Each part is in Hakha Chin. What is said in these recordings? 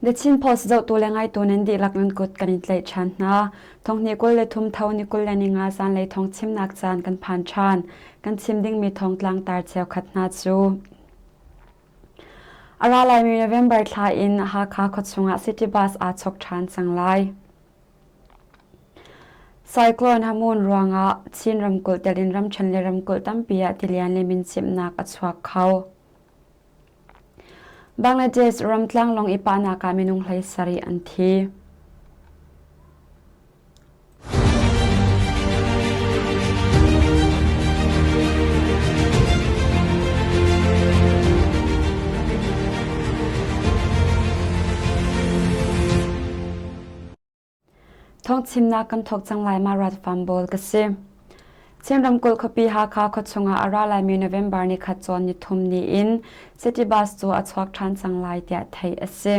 The Chin Post zohtu le ngaitu nan dihlak nan kut kan in tlaih ṭhan hna. Thonghnih 23 tho ni 25 zanlei thawng chimnak caan kan phan ṭhan. Kan chim dingmi thawng tlangtar cheukhat hna cu. A ra laimi November thla in Hakha khuachung ah city bus aa chok ṭhan cang lai. Cyclone Hamun ruangah Chin ramkulh tel in ramṭhen le ramkulh tampi ah tilian le mincimhnak a chuak kho. Bangladesh ram tlanglawng i pahnak ah minung 17 an thi. Thawngchimnak kan thawk cang lai ma rat farm bawl ka si. Chin ramkulh khuapi Hakha khuachung ah a ra laimi November ni khat cawn ni thum ni in city bus cu a chuak ṭhan cang lai tiah theih a si.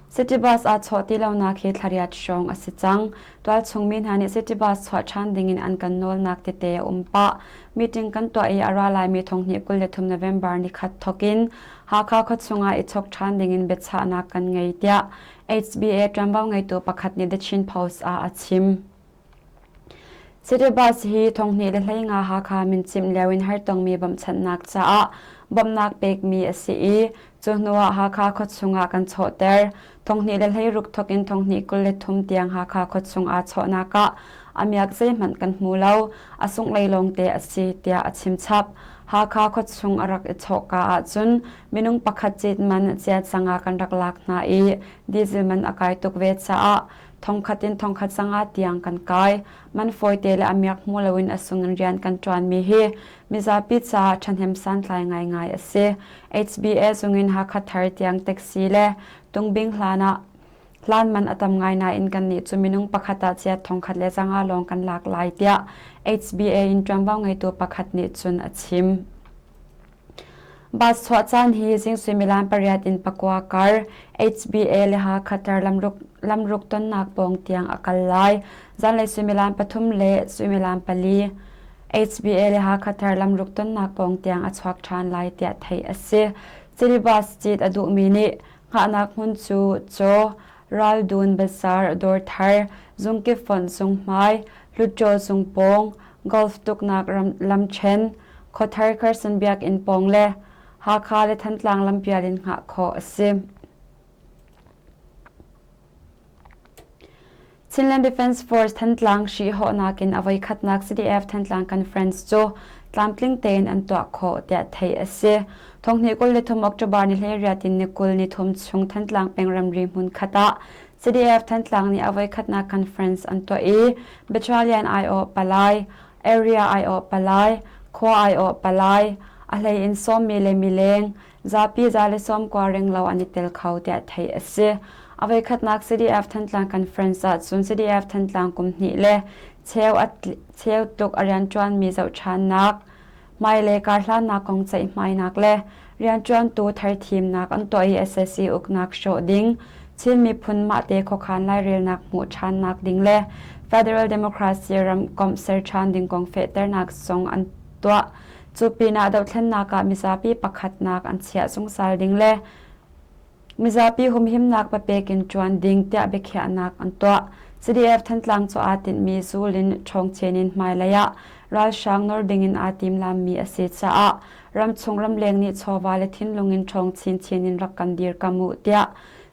City bus aa chawh ti lonak hi thlariat hrawng a si cang. Tualchung mi hna nih city bus chuah ṭhan dingin an kan nawlnak tete a um pah. Meeting kan tuah i a ra laimi thonghnih 23 November ni khat thawk in Hakha khuachung ah i chok ṭhan dingin biachahnak kan ngei tiah HBA ṭuanvo ngeitu pakhat nih The Chin Post ah a chim. City bus hi thonghnih le 15 Hakha mincimh lio in hartongmi bawmhchanhnak caah bawmhnak pekmi a si i cu hnu ah Hakha khuachung ah kan chawhter. Thonghnih le 16 thawk in thonghnih 23 tiang Hakha khuachung aa chawhnak ah a miak zeihmanh kan hmu lo, a sunghlei lawngte a si tiah a chim chap. Hakha khuachung a rak i chawhka ahcun minung pakhat cit man chiat sangah kan rak lak hna i diesel man a kai tuk ve caah thongkhat in thongkhat sangah tiang kan kai. Man fawite le a miak hmu loin a sung in rian kan ṭuanmi hi mizapi caah ṭhahnem santlai ngaingai a si. HBA zungin Hakha thar tiang taxi le tungbing hlan ah hlan man a tam ngai nain kannih cu minung pakhat ah chiat thongkhat le zanga lawng kan lak lai tiah HBA in ṭuanvo ngeitu pakhat nih cun a chim. Bus chuah caan hi zing suimilam pariat in pakua kar HBA le Hakha tar lamruk tonnak pawng tiang a kal lai. Zanlei suimilam pathum le suimilam pali HBA le Hakha thar lamruk tonnak pawng tiang a chuak ṭhan lai tiah theih a si. City bus cit a duhmi nih hngahnak hmun cu Caw, Raldun Bazar, Dawrthar, Zungkip fonh zunghmai, Hluttaw zung pawng, golf tuknak lamṭhen, Khuathar Carson Biakinn pawng le Hakha le Thantlang lampial in hngah khawh a si. Chinland Defence Force Thantlang hrihhawhnak in a voikhatnak CDF Thantlang Conference cu tlamtling tein an tuah khawh tiah theih a si. Thonghnih 23 October ni 18 in ni 20 ni thum chung Thantlang peng ramri hmun khat ah CDF Thantlang nih a voikhatnak conference an tuah i Battalion aiawh palai, area aiawh palai, khua aiawh palai, a hlei in sawmmi le mileng, zapi za le sawmkua renglo an i tel kho tiah theih a si. A voikhatnak CDF Thantlang Conference ah cun CDF Thantlang kum hnih le cheu, cheu tluk a rianṭuanmi zohṭhannak, hmailei karhlannak kong ceihmainak le rianṭuantu thar thimnak an tuah i SSC uknak hrawh ding, Chin miphun mahte khuakhan lairelnak hmuh ṭhannak ding le Federal Democracy ramkomh ser ṭhan ding kong fehternak zong an tuah. Cu pinah dohthlennak ah mizapi pakhatnak an chiah zungzal ding le Mizapi humhimnak papek in ṭuan ding tiah biakhiahnak an tuah. CDF Thantlang cu aa tinhmi zul in ṭhawngchen in hmailei ah ralhrang nawr ding in aa timlammi a si caah ramchung ramleng nih chawva le thinlung in ṭhawng chinchin in rak kan dirkam u tiah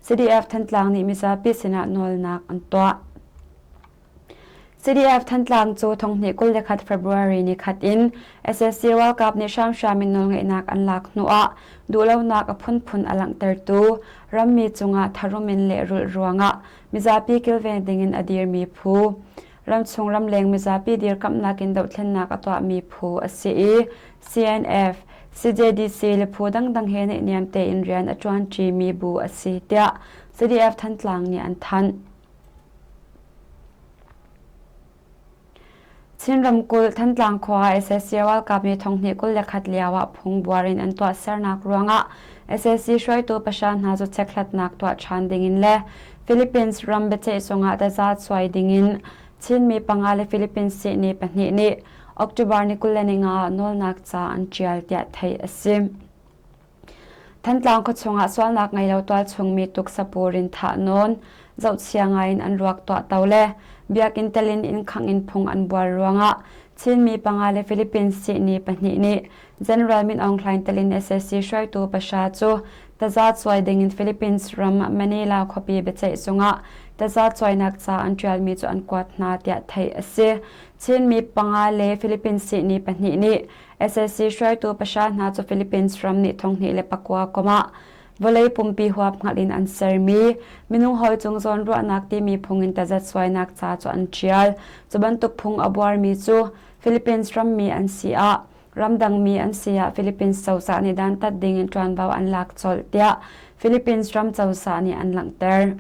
CDF Thantlang nih mizapi sinah nawlnak an tuah. CDF Thantlang cu thonghnih 21 February ni khat in SSC ralkap nih hramhram in nawlngeihnak an lak hnuah duhlonak a phunphun a langhtertu rammi cungah tharum in lehrulh ruangah mizapi kilveng dingin a dirmi phu ramchung ramleng mizapi dirkamhnak in dohthlennak a tuahmi phu a si i CNF, CJDC le phu dangdang he naihniam tein rian a ṭuanṭimi bu a si tiah CDF Thantlang nih an thanh. Chin ramkulh Thantlang khua sac ralkap nih thonghnih 21 lio ah phungbuar in an tuahsernak ruangah sac hruaitu pahra hna cu chekhlatnak tuah ṭhan dingin le Philippines ram biaceih zungah taza cuai dingin Chinmi panga le Philippines sihni pahnih nih October ni 25 ah nawlnak ca an ṭial tiah theih a si. Thantlang khuachung ah sualnak ngei lo tualchung mi tuksapur in thahnawn, zohchia ngai in an ruak tuahto le biakinn telin inn khangh in phung an buar ruangah Chinmi panga le Philippines sihni pahnih nih General Min Aung Hlaing telin sac hruaitu pahra cu taza cuai dingin Philippines ram Manila khuapi biaceih zungah taza cuainak ca an ṭialmi cu an kuat hna tiah theih a si. Chinmi panga le Philippines sihni pahnih nih sac hruaitu pahra hna cu Philippines ram nih 2009 kum ah vawlei pumpi huap hngalh in an sermi minung hawi cung zawnruahnak timi phung in tazat suainak ca cu an ṭial. Cu bantuk phung a buarmi cu Philippines rammi an si ah ramdangmi an si ah Philippines cozah nih dantat ding in ṭuanvo an lak colh tiah Philippines ram cozah nih an langhter.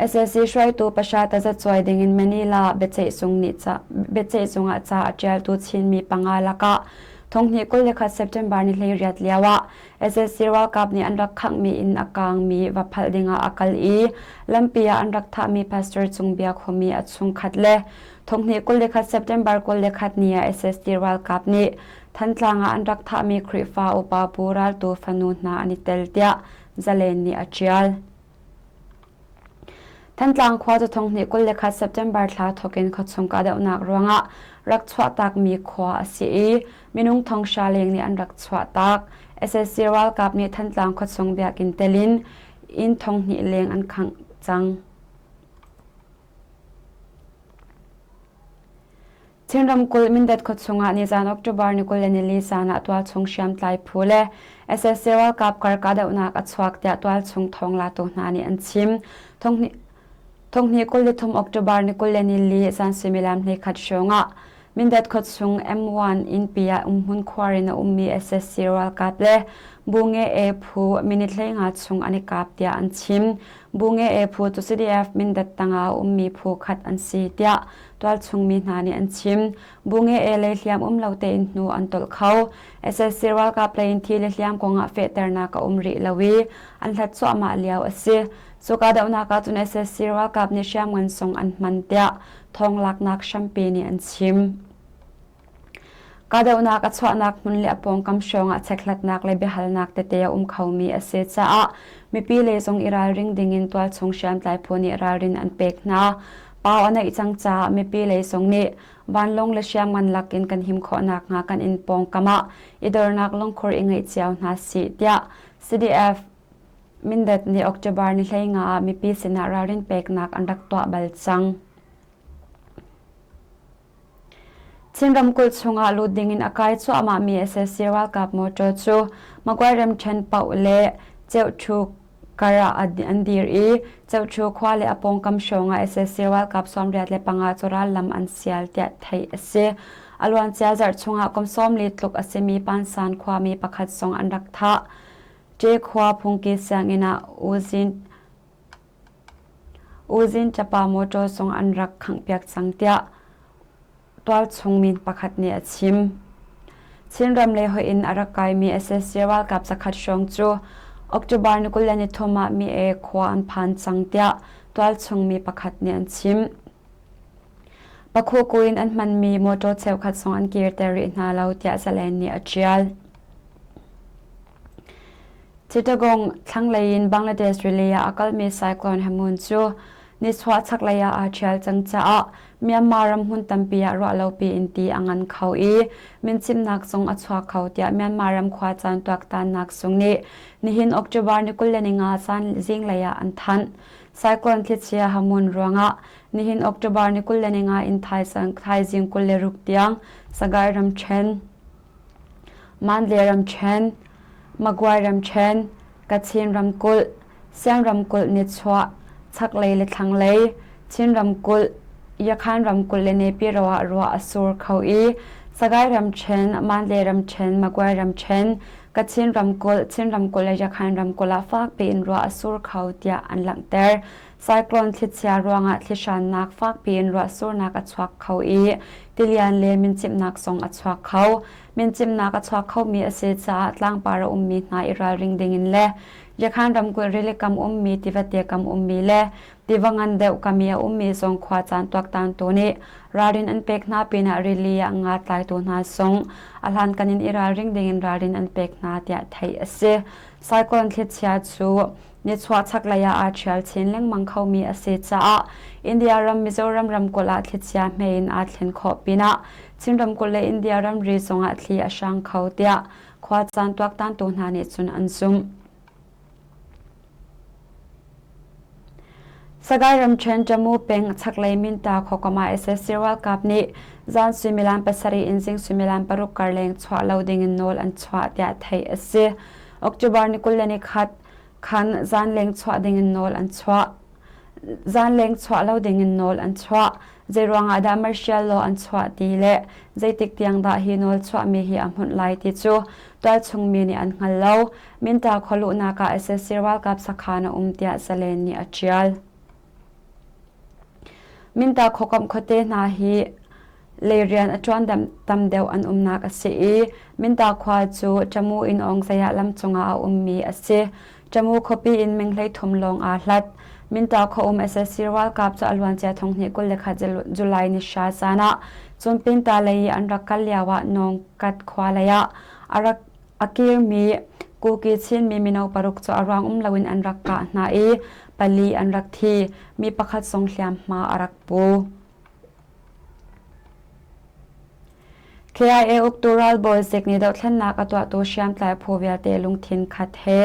Sac hruaitu pahra tazacuai dingin Manila biaceihzung ah ca a ṭialtu Chinmi panga lakah thonghnih 21 September ni 18 lioah sac ralkap nih an rak khanghmi inn a kaangmi va phalh dingah a kal i lampi ah an rak thahmi Pastor Cung Bia khuami a chungkhat le thonghnih 21 September 21 ni ah sac ralkap nih Thantlang ah an rak thahmi Khrihfa upa Pu Ral Tu fanu hna an i tel tiah Zalen nih a ṭial. Thantlang khua cu thonghnih 21 September thla thawkin khuachung kahdohnak ruangah rak chuahtakmi khua a si i minung thonghra leng nih an rak chuahtak. Sac ralkap nih Thantlang khuachung biakinn telin inn thonghnih leng an khangh cang. Chin ramkulh Mindat khuachung ah nizan October ni 24 zan ah tualchung hriamtlai phu le sac ralkap kar kahdohnak a chuak tiah tualchung thawnglatu hna nih an chim. Thonghnih 23 October ni 24 zan suimilam 11 hrawng ah Mindat khuachung M1 innpi ah umhmun khuar in a ummi sac ralkap le Bunge E phu minute 15 chung an i kap tiah an chim. Bunge E phu cu CDF Mindat tangah a ummi phu khat an si tiah tualchung mi hna nih an chim. Bunge e lei hliam um lo tein hnu an tolh kho. Sac ralkap lei in thi le hliam kongah fehternak a um rih lo i an hlat cuahmah lio a si. Cu kahdohnak ah cun sac ralkap nih hriamngan sung an hman tiah thawnglaknak hrampi nih an chim. Kahdohnak a chuahnak hmun le a pawngkam hrawngah chekhlatnak le biahalnak tete a um khomi a si caah mipi lei zong i ralring dingin tualchung hriamtlai phu nih ralrin an pek hna. Pau a neih cang caah mipi lei zong nih vanlawng le hriamngan lakin kan him khawh nakhnga kan inn pawngkam ah i dornak lungkhur i ngeih cio hna sih tiah CDF Mindat nih October ni 15 ah mipi sinah ralrin peknak an rak tuah bal cang. Chin ramkulh chungah lut dingin a kai cuahmahmi sac ralkap motor cu Magway ramṭhen paoh le Ceuṭhu kar ah an dir i Ceuṭhu khua le a pawngkam hrawngah sac ralkap 85 cu rallam an sial tiah theih a si. A luancia zarh chungah kum 40 tluk a simi Pansan khuami pakhat zong an rak thah. Ṭe khua phungki sianginn ah U Zin U Zin Ṭapa motor zong an rak khanghpiak cang tiah tualchung mi pakhat nih a chim. Chinram lei hoih in a rak kaimi sac ralkap zakhat hrawng cu October ni 23 ah Mi-e khua an phan cang tiah tualchung mi pakhat nih an chim. Pakhuku in an hmanmi motor cheukhat zong an kirter rih hna lo tiah Zalen nih a ṭial. Chittagong thlanglei in Bangladesh rili ah a kalmi Cyclone Hamun cu nichuah chaklei ah aa ṭhial cang caah Myanmar ram hmun tampi ah ruahlopi in ti a ngan kho i mincimnak zong a chuak kho tiah Myanmar ram khuacaan tuaktannak zung nih nihin October ni 25 zan zinglei ah an thanh. Cyclone thlichia Hamun ruangah nihin October ni 25 in thaizing 26 tiang Sagaing ramṭhen Mandalay ramṭhen, Magway ramṭhen, Kachin ramkulh, Siang ramkulh nichuah, chaklei le thlanglei, Chin ramkulh, Yakhan ramkulh le Nepiraw ah ruah a sur kho i Sagaing ramṭhen, Mandalay ramṭhen, Magway ramṭhen, Kachin ramkulh, Chin ramkulh le Yakhan ramkulh ah fakpi in ruah a sur kho tiah an langhter. Cyclone thlichia ruangah thlihrannak fakpi in ruahsurnak a chuak kho i tilian le mincimhnak zong a chuak kho. Mincimhnak a chuak khomi a si caah tlangpar a ummi hna i ralring dingin le Yakhan ramkulh rilikam ummi tivate kam ummi le tiva ngan deuh kam i a ummi zong khua caan tuaktantu nih ralrin an pek hna pinah rili ah nga tlaitu hna zong a hlankan in i ralring dingin ralrin an pek hna tiah theih a si. Cyclone thlichia cu nichuah chaklei ah aa ṭhial chin lengmang khomi a si caah India ram Mizoram ramkulh ah thlichia hme in aa thlen khawh pinah Chin ramkulh le India ramri zongah thli a hrang kho tiah khua caan tuaktantu hna nih cun an zumh. Sagaing ramṭhen Tamu peng chaklei Minta khuakam ah sac ralkap nih zan suimilam pasarih in zing suimilam paruk kar leng chuah lo dingin nawl an chuah tiah theih a si. October ni 21 khan zanleng chuah dingin nawl an chuah. Zanleng chuah lo dingin nawl an chuah. Zeiruang ah dah martial law an chuah ti le zeitik tiang dah hi nawl chuahmi hi a hmunh lai ti cu tualchung mi nih an hngal lo. Minta khualuhnak ah sac ralkap sakhan a um tiah Zalen nih a ṭial. Minta khuakomh khuate hna hi lei rian a ṭuan tam deuh an umnak a si i Minta khua cu Tamu in Awngzai lam cungah a ummi a si. Tamu khuapi in meng 13 lawng aa hlat. Minta khua um sac ralkap cu a luancia thonghnih 21 July ni hra caan ah cun Pinta lei i an rak kal lioah Nawngkat khua lei ah a rak a kirmi Kuki Chinmi mino paruk cu a ruang um loin an rak kah hna i pali an rak thi. Mi pakhat zong hliamhma a rak pu. KIA uktu ralbawi zik nih dohthlennak a tuahtu hriamtlai phu vialte lungthin khat he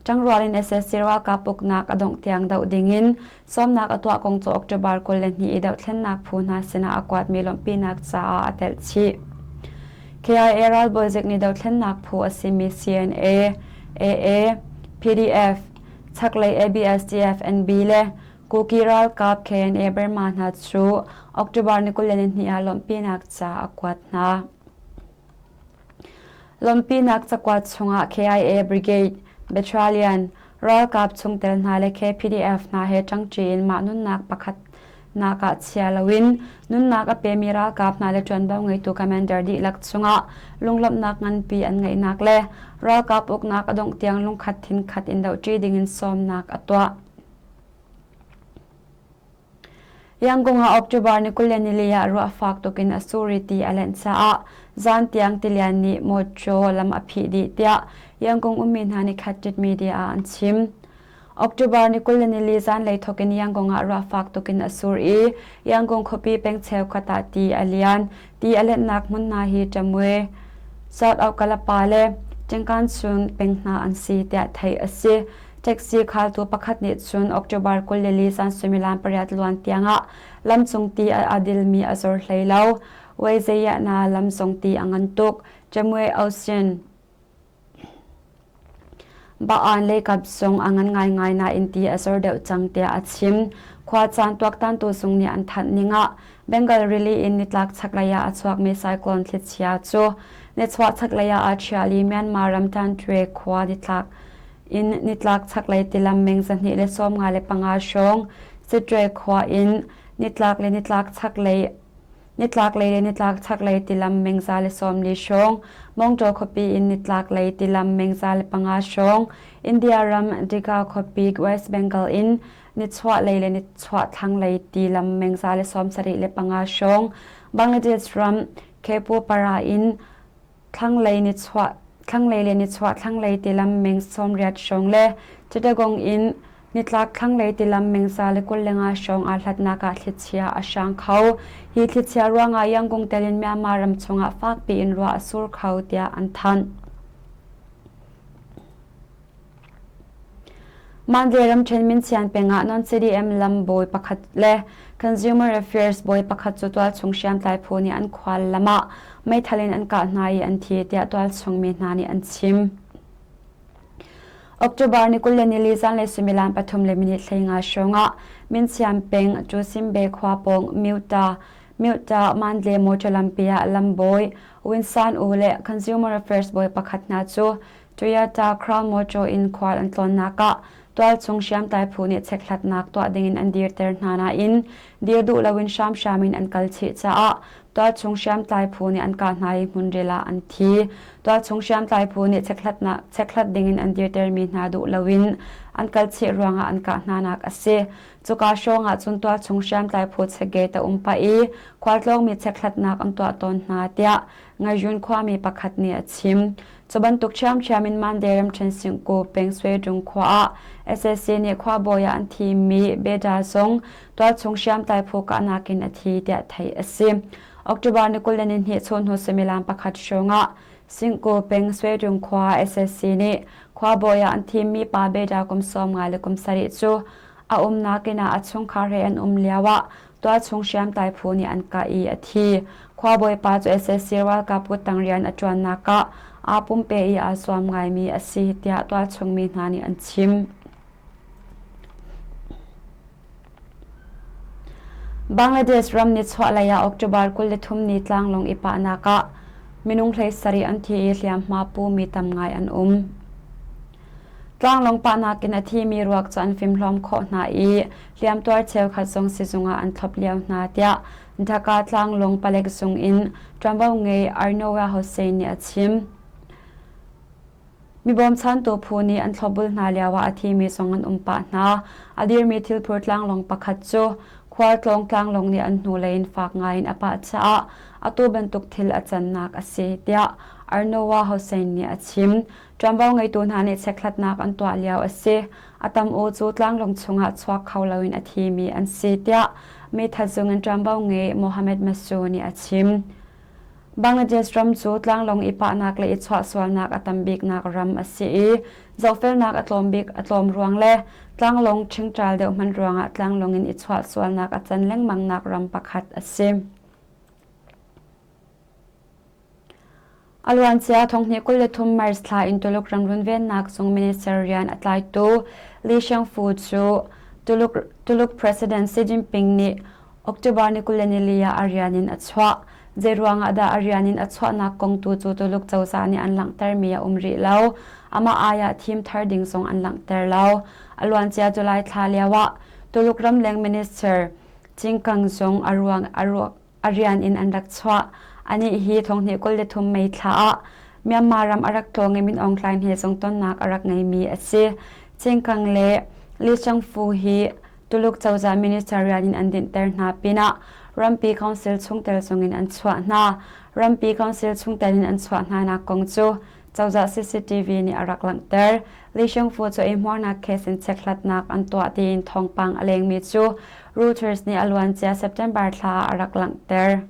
ṭangrual in sac ralkap uknak a dongh tiang doh dingin sawmnak a tuah kong cu October 22 i dohthlennak phu hna sinah a kuatmi lawmhpinak caah a telh chih. KIA ralbawi zik nih dohthlennak phu a simi CNA, AA, PDF, chaklei ABSDF, NB le Kuki ralkap KNA Burma hna cu October ni 22 ah lawmhpinak ca a kuat hna. Lawmhpinak cakuat chungah KIA Brigade, Battalion, ralkap chungtel hna le KPDF hna he ṭangṭi in mah nunnak pakhat nak ah chia loin nunnak a pemi ralkap hna le ṭuanvo ngeitu commander dihlak chungah lunglawmhnak nganpi an ngeihnak le ralkap uknak a dongh tiang lungkhat thinkhat in dohṭi dingin sawmnak a tuah. Yangon ah October ni 24 ah ruah fak tukin a sur i ti a lenh caah zan tiang tilian nih mawṭaw lam a phih dih tiah Yangon ummi hna nih Khat Media ah an chim. October ni 24 zanlei thawkin Yangon ah ruah fak tukin a sur i Yangon khuapi peng cheukhat ah ti a lian. Ti a lenhnak hmun hna hi Ṭamwe, South Aukalapa le Ṭingkanchun peng hna an si tiah theih a si. Taxi khaltu pakhat nih cun October 24 zan suimilam pariat luan tiangah lamcung ti a dilmi a zor hlei lo. Weizeyana lam zong ti a ngan tuk. Jamwe Ocean Baan leikap zong a ngan ngaingai nain ti a zor deuh cang tiah a chim. Khua caan tuaktantu zung nih an thanh ning ah Bengal Rili in nitlak chaklei ah a chuakmi cyclone thlichia cu nichuah chaklei ah aa ṭhial i Myanmar ram Tantwe khua nitlak in nitlak chaklei tilam meng 295 hrawng Sittwe khua in nitlak le nitlak chaklei nitlak lei le nitlak chaklei tilam meng 140 hrawng Mongtaw khuapi in nitlak lei tilam meng 105 hrawng India ram Digha khuapi West Bengal in nichuah lei le nichuah thlanglei tilam meng 175 hrawng Bangladesh ram Khepupara in thlanglei nichuah thlanglei le nichuah thlanglei tilam meng 80 hrawng le Chittagong in nitlak thlanglei tilam meng 125 hrawng aa hlatnak ah thlichia a hrang kho. Hi thlichia ruangah Yangon tel in Myanmar ram chungah fakpi in ruah a sur kho tiah an thanh. Mandalay ramṭhen Minsian peng ah non-CDM lam bawi pakhat le Consumer Affairs bawi pakhat cu tualchung hriamtlai phu nih an khual lam ah meithal in an kah hna i an thi tiah tualchung mi hna nih an chim. October ni 24 zanlei suimilam pathum le minute 15 hrawng ah Minsian peng Tusimbe khua pawng Myuta Myuta Mandalay motor lampi ah lam bawi Winsan U le Consumer Affairs bawi pakhat hna cu Toyota Crown Motor in khual an tlawnnak ah. Tualchung hriamtlai phu nih chekhlatnak tuah dingin an dirter hna nain dir duh loin hramhram in an kal chih caah tualchung hriamtlai phu nih an kah hna i hmunril ah an thi. Tualchung hriamtlai phu nih chekhlatnak chekhlat dingin an dirtermi hna duh loin an kal chih ruangah an kah hnanak a si. Cuka hrawng ah cun tualchung hriamtlai phu checkgate a um pah i khualtlawngmi chekhlatnak an tuah tawn hna tiah Ngaiyun khuami pakhat nih a chim. Cu bantuk ṭhiamṭhiam in Mandalay ramṭhen Singku peng Suedung khua ah SAC nih khuabawi ah an thimmi Beda zong tualchung hriamtlai phu kahnak in a thi tiah theih a si. October ni 22 chawhnu suimilam pakhat hrawng ah Singku peng Suedung khua SAC nih khuabawi ah an thimmi pa Beda kum 50 le kum sarih cu a umnak inn ah a chungkhar he an um lioah tualchung hriamtlai phu nih an kah i a thi. Khuabawipa cu sac ralkap kuttang rian a ṭuannak ah aa pumpe i aa zuam ngaimi a si tiah tualchung mi hna nih an chim. Bangladesh ram nichuahlei ah October 23 ni tlanglawng i pahnak ah minung 17 an thi i hliamhma pumi tam ngai an um. Tlanglawng pahnak in a thimi ruak cu an fimhlawm khawh hna i hliamtuar cheukhat zong sizung ah an thlop lio hna tiah Dhaka tlanglawng palek zung in ṭuanvo ngei Arnoa Hossain nih a chim. Mi bawmchantu phu nih an thlopbul hna lioah a thimi zong an um pah hna. A dirmi thilphur tlanglawng pakhat cu khualtlawng tlanglawng nih an hnulei in fak ngaiin a pah caah atu bantuk thil a cannak a si tiah Arnoa Hossain nih a chim. Ṭuanvo ngeitu hna nih chekhlatnak an tuah lio a si. A tam u cu tlanglawng chungah chuak kho loin a thimi an si tiah meithal zung in ṭuanvo ngei Mohammed Masood nih a chim. Bangladesh ram cu tlanglawng i pahnak le i chuahsualnak a tam biknak ram a si i zohfelnak a tlawm bik a tlawm ruang le tlanglawng ṭhingṭal deuh hman ruangah tlanglawng in i chuahsualnak a can lengmangnak ram pakhat a si. A luancia thonghnih 23 March thla in Tuluk ram runvennak zung minister rian a tlaitu Li Shangfu cu Tuluk, Tuluk President Xi Jinping nih October ni 24 ah a rian in a chuah. Zeiruang ah dah a rian in a chuahnak kong tu cu Tuluk cozah nih an langhtermi a um rih lo. Amah ai ah thim thar ding zong an langhter lo. A luancia July thla lio ah Tuluk ramleng minister Qin Gang zong a ruang a ruak a rian in an rak chuah. Anih hi thonghnih 23 May thla ah Myanmar ram a rak tlawng i Min Aung Hlaing he zong tonnak a rak ngeimi a si. Cingkang le Li Shangfu hi Tuluk cozah minister rian in an dinhter hna pinah rampi council chungtel zongin an chuah hna. Rampi council chungtel in an chuah hnanak kong cu cozah CCTV nih a rak langhter. Li Shangfu cu eihmuarnak case in chekhlatnak an tuah tiin thawngpang a lengmi cu Reuters nih a luancia September thla ah a rak langhter.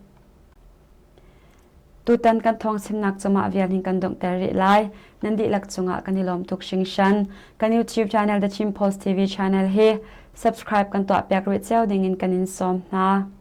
Tutan kan thawng chimnak cu mah vial hin kan donghter rih lai. Nan dihlak cungah kan i lawm tuk hringhran. Kan YouTube channel The Chin Post TV channel hi subscribe kan tuahpiak rih cio dingin kan in sawm hna.